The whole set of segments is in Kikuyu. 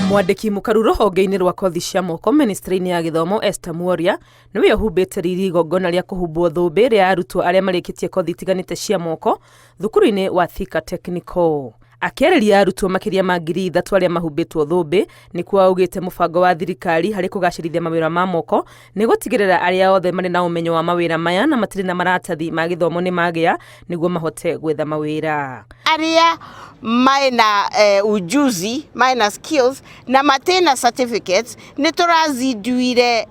Mwandĩki mũkaru rũhonge-inĩ rwa kothi cia moko ministry-inĩ ya gĩthomo Esther Muoria nĩwe ũhumbĩte riri igongona rĩa kũhumbwo thũmbĩ rĩa arutwo arĩa marĩkĩtie kothi itiganĩte cia moko thukuru-inĩ wa Thika Technical. Akĩarĩria arutwo makĩria ma 3000 arĩa mahumbĩtwo thũmbĩ, nĩkuo augĩte mũbango wa thirikari harĩ kũgacĩrithia mawĩra ma moko nĩ gũtigĩrĩra arĩa othe marĩ na ũmenyo wa mawĩra maya na matirĩ na maratathi ma gĩthomo nĩ magĩa nĩguo mahote gwetha mawĩra. Arĩa mena ujuzi, mena skills na matena certificates, nĩ tũrazinduire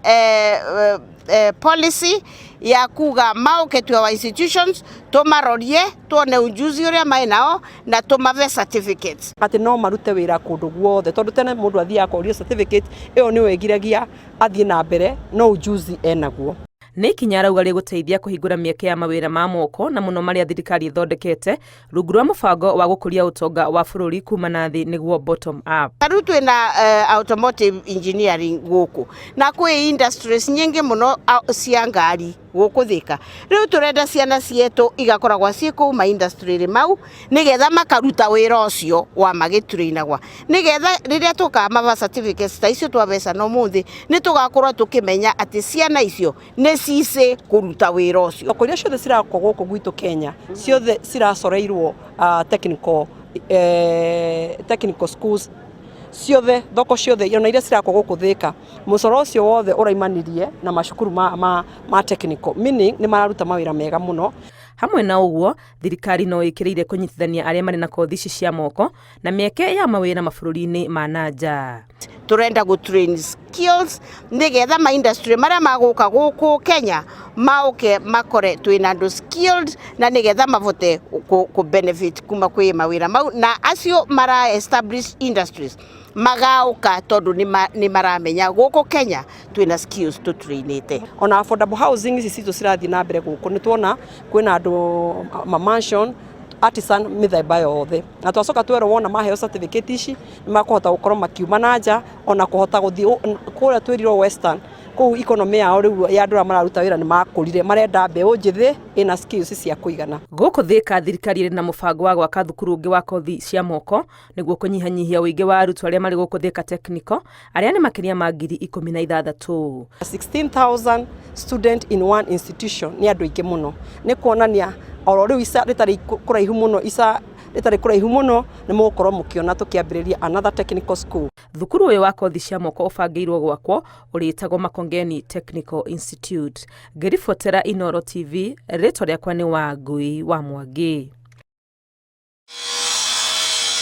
policy ya kuga maũke to our institutions, tũmarorie, tuone ujuzi ũrĩa menao na tũmabe certificates. Atĩ no marute wĩra kũndũ guothe, tondũ tene mũndũ athiaga akorio certificate ĩyo nĩyo ĩgiragia athiĩ na mbere, no ujuzi enaguo. Nĩ ikinya arauga rĩgũteithia kũhingũra mĩeke ya mawĩra ma moko na mũno marĩa thirikari ĩthondekete rungu rwa mũbango wa gũkũria ũtonga wa bũrũri kuma na thĩ, nĩguo bottom up. Ta rĩu twĩna automotive engineering gũkũ, na kwĩ industries nyingĩ mũno cia ngari gũkũ Thika. Rĩu tũrenda ciana cietũ igakoragwo ciĩ kũu ma industry mau, nĩgetha makaruta wĩra ũcio wa magĩtrainagwa, nĩgetha rĩrĩa tũkamaba certificates ta icio twabecana ũmũthĩ, nĩ tũgakorwo tũkĩmenya atĩ ciana icio nĩ cicĩ kũruta wĩra ũcio. Thoko iria ciothe cirakwo gũkũ gwitũ Kenya, ciothe ciracoreirwo technical schools ciothe, thoko ciothe ona iria cirakwo gũkũ Thika, mũcoro ũcio wothe ũraimanirie na macukuru ma technical, meaning nĩ mararuta mawĩra mega mũno. Hamwe na ũguo, thirikari no ĩkĩrĩire kũnyitithania arĩa marĩ na kothi ici cia moko na mĩeke ya mawĩra mabũrũri-inĩ ma na nja. Tũrenda gũ train skills nĩgetha ma industry marĩa magũka gũkũ Kenya maũke makore twĩna andũ skilled, na nĩgetha mabote kũ benefit kuma kwĩ mawĩra mau, na acio mara establish industries magaũka tondũ nĩ maramenya gũkũ Kenya twĩna skills tũtrainĩte. Ona affordable housing ici citũ cirathiĩ na mbere gũkũ, nĩ tuona kwĩna andũ ma mansion artisan mĩthemba yothe, na twacoka twerwo wona maheo certificate ici nĩ makũhota gũkorwo makiuma na nja, ona kũhota gũthiĩ kũrĩa twĩrirwo Western kũu economy yao rĩu ya andũ arĩa mararuta wĩra nĩ makũrire, marenda mbeũ njĩthĩ ĩna skills cia kũigana. Gũkũ Thika, thirikari ĩrĩ na mũbango wa gwaka thukuru ũngĩ wa kothi cia moko nĩguo kũnyihanyihia ũingĩ wa arutwo arĩa marĩ gũkũ Thika Technical, arĩa nĩ makĩria ma 16,000. 16,000 student in one institution nĩ andũ aingĩ mũno, nĩ kuonania oro rĩu ica rĩtarĩ kũraihu mũno, ica rĩtarĩ kũraihu mũno nĩ mũgũkorwo mũkĩona tũkĩambĩrĩria another technical school. Thukuru ũyũ wa kothi cia moko ũbangĩirwo gwakwo ũrĩtagwo Makongeni Technical Institute. Ngĩribotera Inooro TV, rĩtwa rĩakwa nĩ Wangui wa Mwangi.